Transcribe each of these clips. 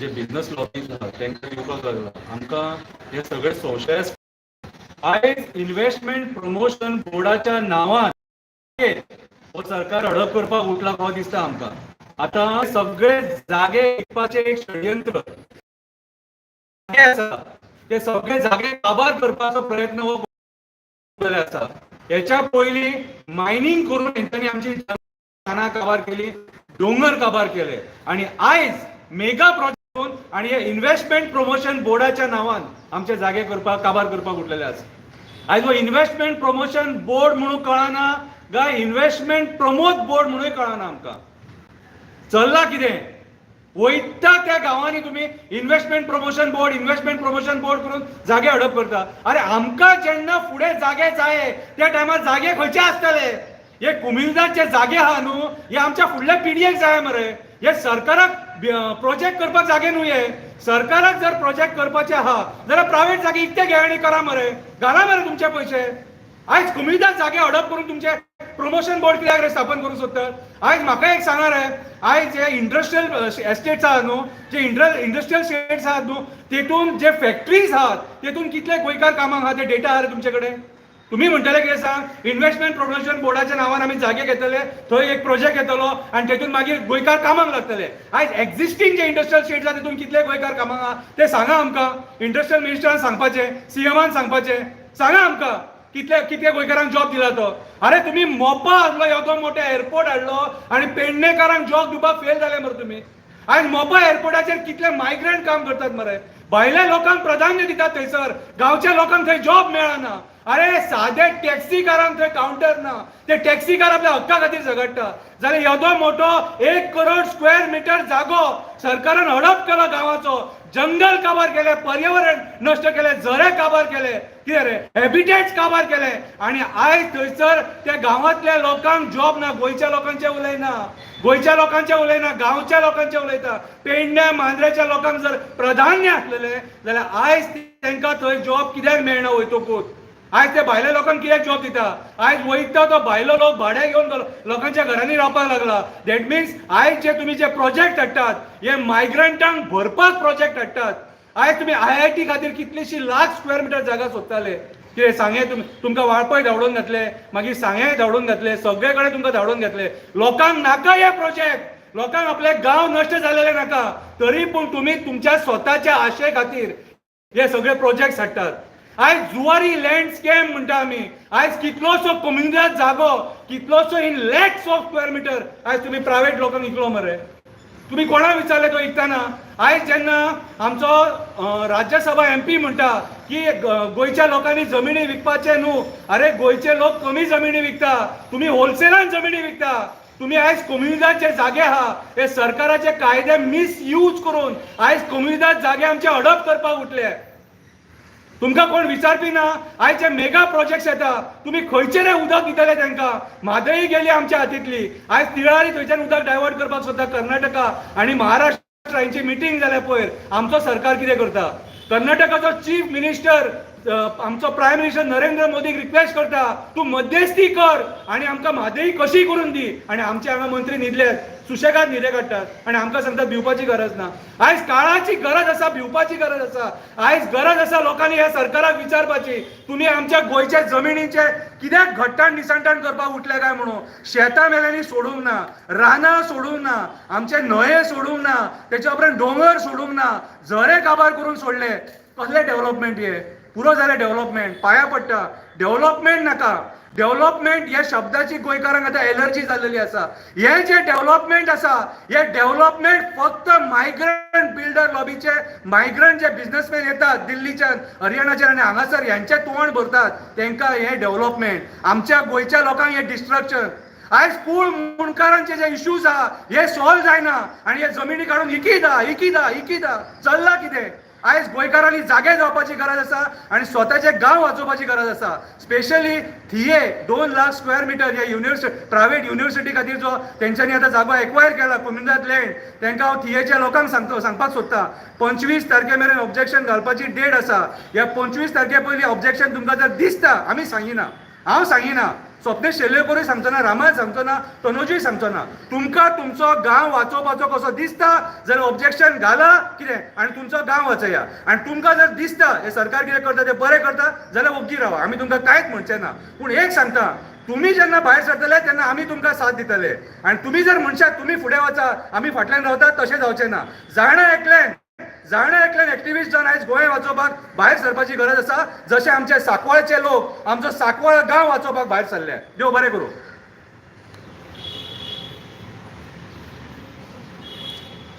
जे business lobbies आहा तांकां दिवपाक लागला. आमकां हे सगळे संशय. आयज इन्व्हेस्टमेंट प्रमोशन बोर्डाच्या नांवान हो सरकार हडप करपाक उठला हो दिसता आमकां. आतां सगळे जागे विकपाचें एक षडयंत्र आसा. ते सगळे जागे काबार करपाचो प्रयत्न हो आसा. हेच्या पयलीं मायनींग करून हेंच्यांनी आमची रानां काबार केली, दोंगर काबार केले आनी आयज मेगा प्रोजेक्ट आणि हे इन्व्हेस्टमेंट प्रमोशन बोर्डाच्या नांवान आमचे जागे करपाक, काबार करपाक उठलेले आसा. आयज हो इन्व्हेस्टमेंट प्रमोशन बोर्ड म्हणून कळना काय इन्व्हेस्टमेंट प्रमोद बोर्ड म्हणून कळना आमकां. चल्ला कितें? वयता त्या गांवांनी तुमी investment promotion board, investment promotion board करून जागे हडप करता. अरे, आमकां जेन्ना फुडें जागे जाये त्या टायमार जागे खंयचे आसतले? हे कोमुनिदादचे जागे आहा न्हू, हे आमच्या फुडल्या पिढयेक जाय मरे. हे सरकाराक प्रोजेक्ट करपाक जागे न्हू हे. सरकाराक जर प्रोजेक्ट करपाचे आहा जाल्यार प्रायवेट जागे इकते घे आनी करा मरे, घाला मरे तुमचे पयशे. आयज कोमुनिदाद जागे हडप करून तुमचे प्रमोशन बोर्ड कित्याक रे स्थापन करूंक सोदतात? आयज म्हाका एक सांगा रे, आयज जे इंडस्ट्रियल एस्टेट्स आहा न्हू, जे इंडस्ट्रियल स्टेट्स आहात न्हू, तेतून जे फॅक्टरीज आहात, तेतून कितले गोंयकार कामाक आहा ते डेटा आहा रे तुमचे कडेन? तुम्ही म्हणटले कितें सांग, इन्व्हेस्टमेंट प्रमोशन बोर्डाच्या नांवान आमी जागे घेतले, थंय एक प्रोजेक्ट येतलो आनी तेतून मागीर गोंयकार कामाक लागतले. आयज एक्झिस्टींग जे इंडस्ट्रियल स्टेट्स आहा तेतून कितले गोंयकार कामाक आहा ते सांगा आमकां. इंडस्ट्रियल मिनिस्टरान सांगपाचें, सीएमान सांगपाचें. सांगा आमकां, कितले कितले गोंयकारांक जॉब दिला तो? अरे, तुमी मोपा हाडलो, येदो मोठो एअरपोर्ट हाडलो आनी पेडणेकारांक जॉब दिवपाक फेल जाले मरे तुमी. आयज मोपा एअरपोर्टाचेर कितले मायग्रंट काम करतात मरे. भायल्या लोकांक प्राधान्य दितात थंयसर, गांवच्या लोकांक थंय जॉब मेळना. अरे, सादे टॅक्सीकारांक थंय कावंटर ना. ते टॅक्सीकार आपल्या हक्का खातीर झगडटा. जाल्यार येदो मोठो 1 करोड स्क्वेअर मिटर जागो सरकारान हडप केलो गांवाचो, जंगल काबार केले, पर्यावरण नश्ट केले, झरे काबार केले, कितें रे, हॅबिटेट्स काबार केले आनी आयज थंयसर त्या गांवांतल्या लोकांक जॉब ना. गोंयच्या लोकांचे उलयना, गोंयच्या लोकांचे उलयना, गांवच्या लोकांचे उलयता. पेडण्या मांद्रेच्या लोकांक जर प्राधान्य आसलेले जाल्यार आयज तांकां थंय जॉब कित्याक मेळना वयतकूच? आयज ते भायल्या लोकांक कित्याक जॉब दिता? आयज वयता तो भायलो लोक भाडें घेवन लोकांच्या घरांनी रावपाक लागला. That means आयज जे तुमी जे प्रोजेक्ट हाडटात, हे मायग्रंटांक भरपाक प्रोजेक्ट हाडटात. आयज तुमी आयआयटी खातीर कितलीशी लाख स्क्वेअर मिटर जागा सोदताले. कितें सांगे, तुमी तुमकां वाळपय धांवडोवन घातले, मागीर सांगे धांवडोवन घातले, सगळे कडेन तुमकां धांवडोवन घातले. लोकांक नाका हे प्रोजेक्ट. लोकांक आपले गांव नश्ट जालेले नाका. तरी पूण तुमी तुमच्या स्वताच्या आशे खातीर हे सगळे प्रोजेक्ट हाडटात. आयज जुवारी लँड स्कॅम म्हणटा आमी. आयज कितलोसो कोमुनिदाद जागो, कितलोसो in lakhs of square meter आयज तुमी प्रायवेट लोकांक विकलो मरे. तुम्ही कोणाक विचारले तो विकतना? आयज जेन्ना आमचो राज्यसभा एमपी म्हणटा की गोंयच्या लोकांनी जमिनी विकपाचे न्हू. अरे, गोंयचे लोक कमी जमिनी विकता, तुम्ही होलसेलान जमिनी विकता. तुम्ही आयज कोमुनिदादचे जागे आहा, हे सरकाराचे कायदे मिसयूज करून आयज कोमुनिदाद जागे आमचे हडप करपाक उठले. तुमकां कोण विचारपी ना. आयज जे मेगा प्रोजेक्ट्स येता, तुमी खंयचे रे उदक दितले तांकां? म्हादई गेली आमच्या हातींतली. आयज तिळारी थंयच्यान उदक डायवर्ट करपाक सोदता कर्नाटका आनी महाराष्ट्र हांची मिटींग जाल्या पयर. आमचो सरकार कितें करता? कर्नाटकाचो चीफ मिनिस्टर आमचो प्रायम मिनिस्टर नरेंद्र मोदीक रिक्वेस्ट करता, तूं मध्यस्थी कर आनी आमकां म्हादई कशी करून दी. आनी आमचे हांगा मंत्री न्हिदल्यात, सुशेगाद न्हिदे काडटात आनी आमकां सांगतात भिवपाची गरज ना. आयज काळाची गरज आसा, भिवपाची गरज आसा. आयज गरज आसा लोकांनी ह्या सरकाराक विचारपाची, तुमी आमच्या गोंयच्या जमिनीचे कित्याक घट्टाण निसंटाण करपाक उठले काय म्हणून. शेतां मेल्यांनी सोडूंक ना, रानां सोडूंक ना, आमचे न्हंये सोडूंक ना, तेच्या उपरांत दोंगर सोडूंक ना, झरे काबार करून सोडले. कसले डेव्हलपमेंट हे? पुरो जालें डेव्हलपमेंट, पांया पडटा. डेव्हलपमेंट नाका. डेव्हलपमेंट ह्या शब्दाची गोंयकारांक आतां एलर्जी जाल्लेली आसा. हे जे डेव्हलपमेंट आसा, हे डेव्हलपमेंट फक्त मायग्रंट बिल्डर लॉबीचे, मायग्रंट जे बिझनेसमॅन येतात दिल्लीच्यान, हरियाणाच्यान आनी हांगासर ह्यांचे तोंड भरतात, तांकां हे डेव्हलपमेंट. आमच्या गोंयच्या लोकांक हे डिस्ट्रक्शन. आयज कूळ मुंडकारांचे जे इश्यूज आहा, हे सॉल्व जायना आनी हे जमिनी काडून इकिदा इकिदा इकिदा चल्ला कितें? आयज गोंयकारांनी जागे जावपाची गरज आसा आनी स्वताचे गांव वाचोवपाची गरज आसा. स्पेशली थिये 2 लाख स्क्वेअर मिटर हे युनिव्हर्सिटी, प्रायवेट युनिव्हर्सिटी खातीर जो तेंच्यांनी आतां जागो एक्वायर केला, कोमुनिदाद लँड, तांकां हांव थियेच्या लोकांक सांगता, सांगपाक सोदता, 25 तारखे मेरेन ऑब्जेक्शन घालपाची डेट आसा. ह्या 25 तारखे पयलीं ऑब्जेक्शन तुमकां जर दिसता, आमी सांगिना, हांव सांगिना. स्वप्नेश शेलयेकरूय सांगचो ना, रामाय सांगचो ना, तनोजूय सांगचो ना. तुमकां तुमचो गांव वाचोवपाचो कसो दिसता जाल्यार ऑब्जेक्शन घाला कितें आनी तुमचो गांव वाचया. आनी तुमकां जर दिसता हे सरकार कितें करता तें बरें करता जाल्यार ओग्गी रावा, आमी तुमकां कांयच म्हणचे ना. पूण एक सांगता, तुमी जेन्ना भायर सरतले तेन्ना आमी तुमकां साथ दितले. आनी तुमी जर म्हणशात तुमी फुडें वचा आमी फाटल्यान रावता, तशें जावचें ना. जाणा एकल्यान एक्टिविस्ट जावन आयज गोंय वाचोवपाक भायर सरपाची गरज आसा, जशें आमचे सांकवाळचे लोक आमचो सांकवाळ गांव वाचोवपाक भायर सरले. देव बरें करूं.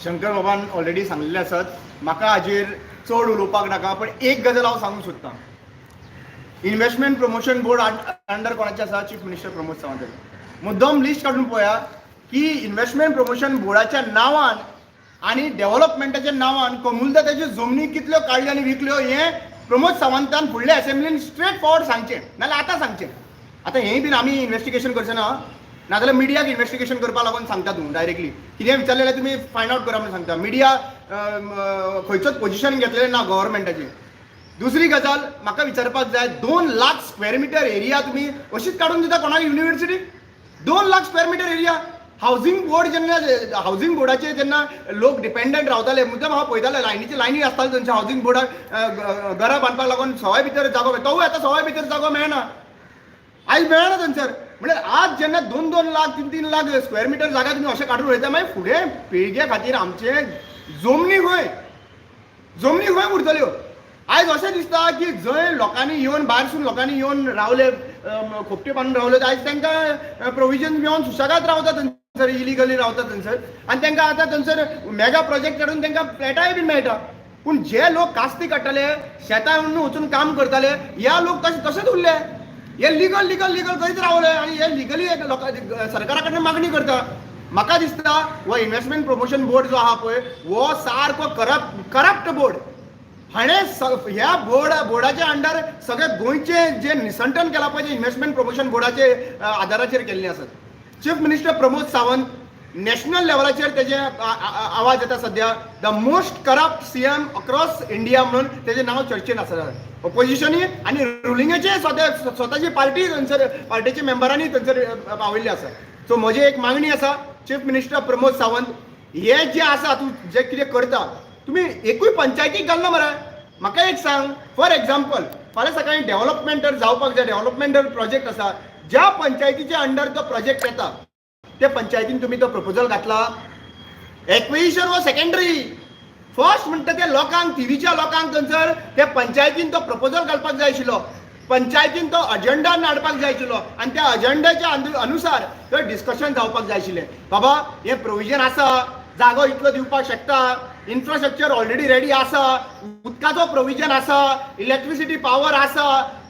शंकर बाबान ऑलरेडी सांगलेले आसात, म्हाका हाजेर चड उलोवपाक नाका, पण एक गजाल हांव सांगूंक सोदतां. इन्व्हेस्टमेंट प्रमोशन बोर्ड अंडर कोणाचे आसा? Chief minister Pramod Sawant. मुद्दम लिस्ट काडून पळया की इन्व्हेस्टमेंट प्रमोशन बोर्डाच्या नांवान आनी डेव्हलपमेंटाच्या नांवान कमुलदादाच्यो जमनी कितल्यो काडल्यो आनी विकल्यो हें प्रमोद सावंतान फुडल्या असेंब्लीन स्ट्रेट फॉरवर्ड सांगचें, नाल्यार आतां सांगचें. आतां हेंय बीन आमी इन्वेस्टिगेशन करचें ना, नाजाल्यार मिडियाक इन्वेस्टिगेशन करपाक लागून सांगता. तूं डायरेक्टली कितें विचारलें जाल्यार तुमी फायंड आवट करा म्हणून सांगता. मिडिया खंयचोच पोजिशन घेतलेलें ना गव्हर्मेंटाचें. दुसरी गजाल म्हाका विचारपाक जाय, 2 लाख स्क्वेअर मिटर एरिया तुमी अशीच काडून दिता कोणाक university? 2 lakh square metre area housing board, जेन्ना हावजींग बोर्डाचेर जेन्ना लोक डिपेंडंट रावताले, मुद्दम हांव पळयताले लायनीचे लायनी आसताले थंयच्या हावजींग बोर्डाक घरां बांदपाक लागून सवाय भितर जागो, तोवूय आतां सवाय भितर जागो मेळना, आयज मेळना थंयसर. म्हणल्यार आज जेन्ना 2-2 लाख 3-3 लाख स्क्वेअर मिटर जागा तुमी अशें काडून उडयता, मागीर फुडें पिळगे खातीर आमचे जमनी खंय, जमनी खंय उरतल्यो? आयज अशें दिसता की जंय लोकांनी येवन भायरसून लोकांनी येवन रावले, खोपट्यो बांदून रावले, आयज तांकां प्रोविजन मेळोन सुशेगाद रावता थंयसर, इलिगली रावता थंयसर. आनी तांकां आतां थंयसर मेगा प्रोजेक्ट काडून तांकां फ्लॅटाय बीन मेळटा. पूण जे लोक कास्ती काडटाले, शेतां वचून काम करताले, ह्या लोक तशें तशेंच उरले. हे लिगल लिगल लिगल करीत रावले आनी हे लिगली लोकां सरकारा कडल्यान मागणी करता. म्हाका दिसता हो इन्व्हेस्टमेंट प्रमोशन बोर्ड जो आहा पळय, हो सारको करप्ट बोर्ड. हाणें ह्या बोर्डाच्या अंडर सगळे गोंयचे जे निसंटन केलां पळय, ते इन्व्हेस्टमेंट प्रमोशन बोर्डाचे आदाराचेर केल्ले आसात. Chief minister Pramod Sawant national लेवलाचेर तेजे आवाज येता सद्या, the most corrupt CM across India म्हणून तेजें नांव चर्चेन आसा. ओपोजिशनूय आनी रुलिंगाचे स्वताची पार्टी थंयसर, पार्टीच्या मेंबरांनी थंयसर पावयल्ली आसा. सो म्हजी एक मागणी आसा, चीफ मिनिस्टर प्रमोद सावंत हे जे आसा, तूं जे कितें करता, तुमी एकूय पंचायतीक घालना मरे. म्हाका एक सांग, फॉर एग्जाम्पल फाल्यां सकाळीं डेव्हलपमेंट जर जावपाक जाय, डेव्हलपमेंट जर प्रोजेक्ट आसा, ज्या पंचायतीच्या अंडर तो प्रोजेक्ट येता त्या पंचायतीन तुमी तो प्रपोजल घातला? एक्विजिशन हो सेकंडरी, फर्स्ट म्हणटा ते लोकांक, थिवीच्या लोकांक थंयसर त्या पंचायतीन तो प्रपोजल घालपाक जाय आशिल्लो, पंचायतीन तो अजेंडा हाडपाक जाय आशिल्लो आनी त्या अजेंडाच्या अनुसार थंय डिस्कशन जावपाक जाय आशिल्लें. बाबा हें प्रोविजन आसा, जागो इतलो दिवपाक शकता, इन्फ्रास्ट्रक्चर ऑलरेडी रेडी आसा, उदकाचो प्रोविजन आसा, इलेक्ट्रिसिटी पावर आसा,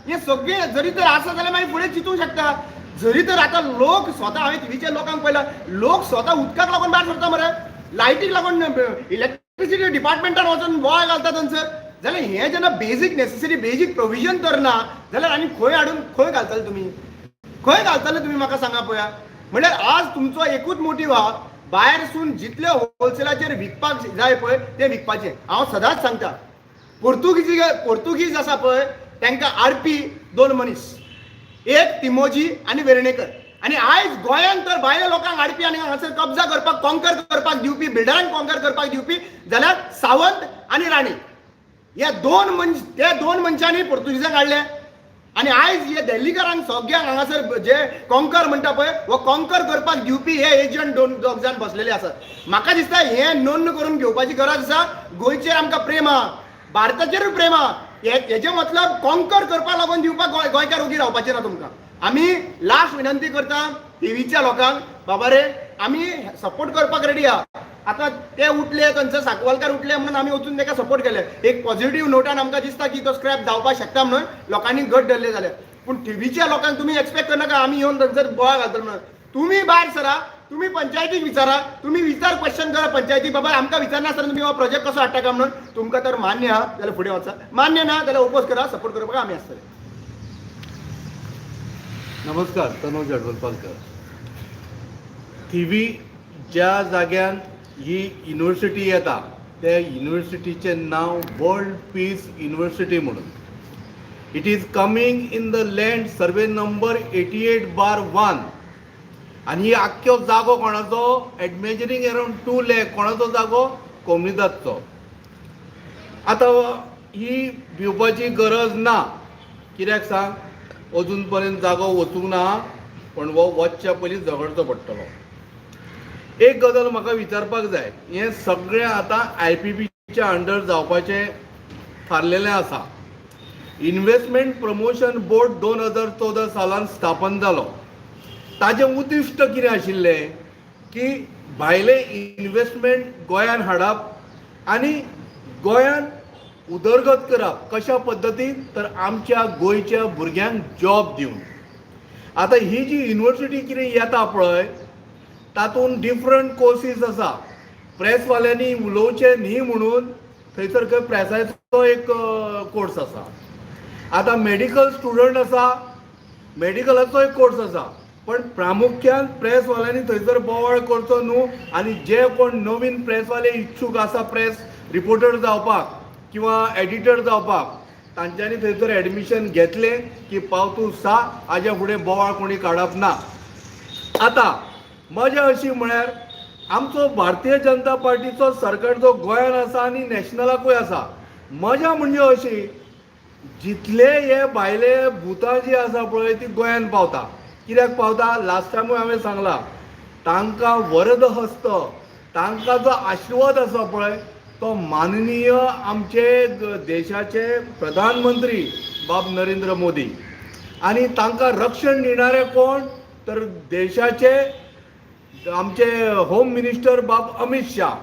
हें सगळें जरी तर आसा जाल्यार मागीर फुडें चिंतूंक शकता. जरी तर आतां लोक स्वता, हांवें टिवीच्या लोकांक पळयला, लोक स्वता उदकाक लागून भायर सरता मरे, लायटीक लागून इलेक्ट्रिसिटी डिपार्टमेंटान वचून बोवाळ घालता थंयसर. जाल्यार हें जेन्ना बेजीक नेसेसरी बेजीक प्रोविजन तर ना जाल्यार आनी खंय हाडून खंय घालतले तुमी, खंय घालतले तुमी म्हाका सांगा पळया. म्हणल्यार आज तुमचो एकूच मोटीव आहा, भायरसून जितले होलसेलाचेर विकपाक जाय पळय ते विकपाचें. हांव सदांच सांगता, पोर्तुगीज आसा पळय तांकां आरपी 2 मनीस, एक तिमोजी आनी वेर्णेकर. आनी आयज गोंयांत तर भायल्या लोकांक हाडपी आनी हांगासर कब्जा करपाक, कॉन्कर करपाक दिवपी, बिल्डरांक कॉन्कर करपाक दिवपी जाल्यार सावंत आनी राणे ह्या 2 मनश, त्या 2 मनशांनी पोर्तुगीजांक हाडले. आनी आयज हे दिल्लीकारांक सगळ्यांक हांगासर जे कॉन्कर म्हणटा पळय, हो कॉन्कर करपाक दिवपी हे एजंट 2 जाण बसलेले आसात. म्हाका दिसता हें नोंद करून घेवपाची गरज आसा. गोंयचेर आमकां प्रेम आहा, भारताचेरूय प्रेम आहा, हेजे मतलब कॉन्कर करपाक लागून दिवपाक गोंयकार ओगी रावपाचें ना तुमकां. आमी लास्ट विनंती करता टिवीच्या लोकांक, बाबा रे आमी सपोर्ट करपाक रेडी आहा. आतां ते उठले, थंयसर साकवालकार उठले म्हणून आमी वचून ताका सपोर्ट केले. एक पॉझिटिव्ह नोटान आमकां दिसता की तो स्क्रॅप जावपाक शकता म्हणून लोकांनी गट धरले जाल्यार. पूण टिवीच्या लोकांक तुमी एक्सपेक्ट करनाका आमी येवन थंयसर बोवाळ घालतले म्हणून. तुमी भायर सरा, तुमी पंचायतीक विचारा, तुमी विचार क्वेश्चन करा पंचायतीक, बाबा आमकां विचारनासतना तुमी हो प्रोजेक्ट कसो हाडटा काय म्हणून. तुमकां तर मान्य आहा जाल्यार फुडें वचा, मान्य ना जाल्यार ओपोज करा, सपोर्ट करपाक आमी आसतले. नमस्कार, तनोज अडवलपालकर. थिवी ज्या जाग्यान ही युनिवर्सिटी येता त्या युनिवर्सिटीचें नांव वर्ल्ड पीस युनिवर्सिटी म्हणून. It is coming in the land survey number 88/1. आनी ही आख्खो जागो कोणाचो? एडमेजरींग अरावंड 2 लॅक. कोणाचो जागो? कोमुनिदादचो. आतां ही भिवपाची गरज ना. कित्याक सांग? अजून पर्यंत जागो वचूंक ना, पण हो वचच्या पयलीं झगडचो पडटलो. एक गजाल म्हाका विचारपाक जाय. हें सगळें आतां आयपीपीच्या अंडर जावपाचें थारलेलें आसा. इन्व्हेस्टमेंट प्रमोशन बोर्ड 2014 सालान स्थापन जालो. ताजें उद्दिश्ट कितें आशिल्लें की भायले इन्व्हेस्टमेंट गोंयान हाडप आनी गोंयान उदरगत करप. कशा पद्दतीन? तर आमच्या गोंयच्या भुरग्यांक जॉब दिवन. आतां ही जी युनिवर्सिटी कितें येता पळय, तातूंत डिफरंट कोर्सीस आसा. प्रेसवाल्यांनी उलोवचें न्ही म्हणून थंयसर खंय प्रेसाचो एक कोर्स आसा. आतां मेडिकल स्टुडंट आसा, मेडिकलाचो एक कोर्स आसा. पण प्रामुख्यान प्रेसवाल्यांनी थंयसर बोवाळ करचो न्हू आनी जे कोण नवीन प्रेसवाले इच्छूक आसा प्रेस रिपोर्टर जावपाक किंवा एडिटर जावपाक, तांच्यांनी थंयसर एडमिशन घेतलें की पावतू सा हाज्या फुडें बोवाळ कोणी काडप ना. आतां मजा अशी म्हळ्यार आमचो भारतीय जनता पार्टीचो सरकार जो गोंयान आसा आनी नॅशनलाकूय आसा, मजा म्हणजे अशी, जितले हे भायले भुतां जी आसा पळय, ती गोंयान पावता. कित्याक पावता? लास्ट टायमूय हांवें सांगलां, तांकां वरद हस्त, तांकां जो आशिर्वाद आसा पळय, तो माननीय आमचे देशाचे प्रधानमंत्री बाब नरेंद्र मोदी. आनी तांकां रक्षण दिणारे कोण? तर देशाचे आमचे होम मिनिस्टर बाब अमित शाह.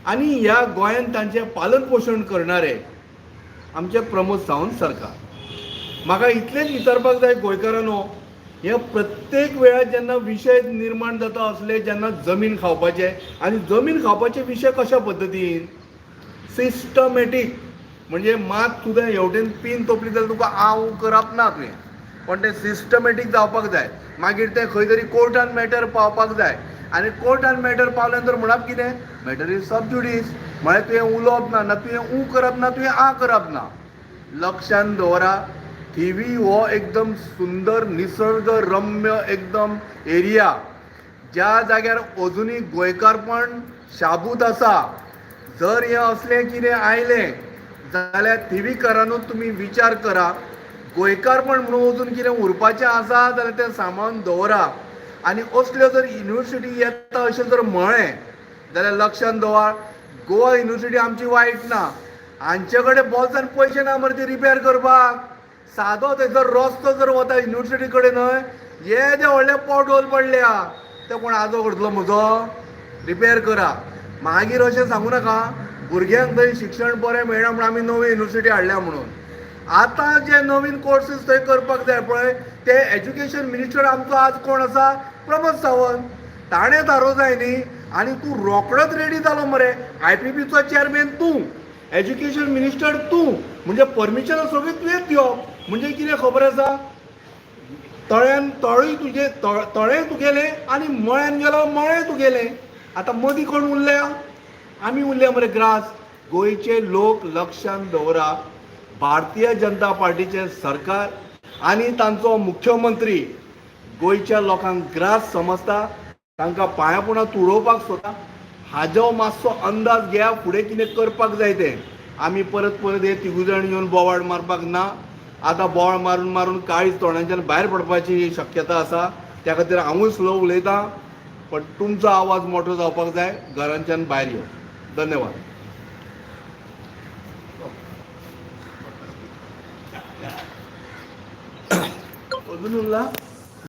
आनी ह्या गोंयान तांचें पालन पोशण करणारे आमचे प्रमोद सावंत सरकार. म्हाका इतलेंच विचारपाक जाय गोंयकारांनो, हे प्रत्येक वेळार जेन्ना विशय निर्माण जाता असले, जेन्ना जमीन खावपाचे, आनी जमीन खावपाचे विशय कशा पद्दतीन सिस्टमॅटीक, म्हणजे मात सुद्दां हेवटेन पीन तोपली जाल्यार तुका आव करप ना तुवें, पण तें सिस्टमॅटीक जावपाक जाय. मागीर तें खंय तरी कोर्टान मॅटर पावपाक जाय आनी कोर्टान मॅटर पावल्या नंतर म्हणप कितें? मॅटर is सब ज्युडीस. म्हळ्यार तुवें उलोवप ना, ना तुवें ऊ करप ना, तुवें आ करप ना. लक्षान दवरा, थिवी हो एकदम सुंदर निसर्ग रम्य एकदम एरिया, ज्या जाग्यार अजुनूय गोंयकारपण शाबूत आसा. जर हें असलें कितें आयलें जाल्यार थिवीकारानूच तुमी विचार करा. गोंयकारपण म्हणून अजून कितें उरपाचें आसा जाल्यार तें सांबाळून दवरा. आनी असल्यो जर युनिवर्सिटी येता अशें जर म्हळें जाल्यार लक्षान दवर, गोवा युनिवर्सिटी आमची वायट ना. हांचे कडेन बोल्सान पयशे ना मरे ती रिपेर करपाक. सादो थंयसर रस्तो जर वता युनिवर्सिटी कडेन न्हय, येदे व्हडले पोट होल पडल्या. ते कोण आजो करतलो म्हजो? रिपेर करा. मागीर अशें सांगू नाका, भुरग्यांक थंय शिक्षण बरें मेळना म्हणून आमी नवी युनिवर्सिटी हाडल्या म्हणून. आतां जे नवीन कोर्सीस थंय करपाक जाय पळय, ते एज्युकेशन मिनिस्टर आमचो आज कोण आसा? प्रमोद सावंत. ताणें थारोवंक जाय न्ही. आनी तूं रोकडोच रेडी जालो मरे. आयपीपीचो चेअरमॅन तूं, एज्युकेशन मिनिस्टर तूं, म्हणजे परमिशन सगळें तुवेंच दिवप. म्हणजे कितें खबर आसा? तळ्यान तळूय तुजें, तळें तुगेलें आनी मळ्यान गेलो मळें तुगेलें. आतां मदीं कोण उरल्या? आमी उरल्या मरे ग्रास. गोंयचे लोक लक्षान दवरा, भारतीय जनता पार्टीचें सरकार आनी तांचो मुख्यमंत्री गोंयच्या लोकांक ग्रास समजता, तांकां पांया पोंदा तुडोवपाक सोदता. हाजो मातसो अंदाज घेया, फुडें कितें करपाक जाय तें. आमी परत परत हे तिगूय जाण येवन बोवाळ मारपाक ना. आतां बोवाळ मारून मारून काळीज तोंडांच्यान भायर पडपाची शक्यता आसा. त्या खातीर हांवूय स्लो उलयतां, पण तुमचो आवाज मोठो जावपाक जाय घरांच्यान भायर येवन. धन्यवाद. अजून उरला.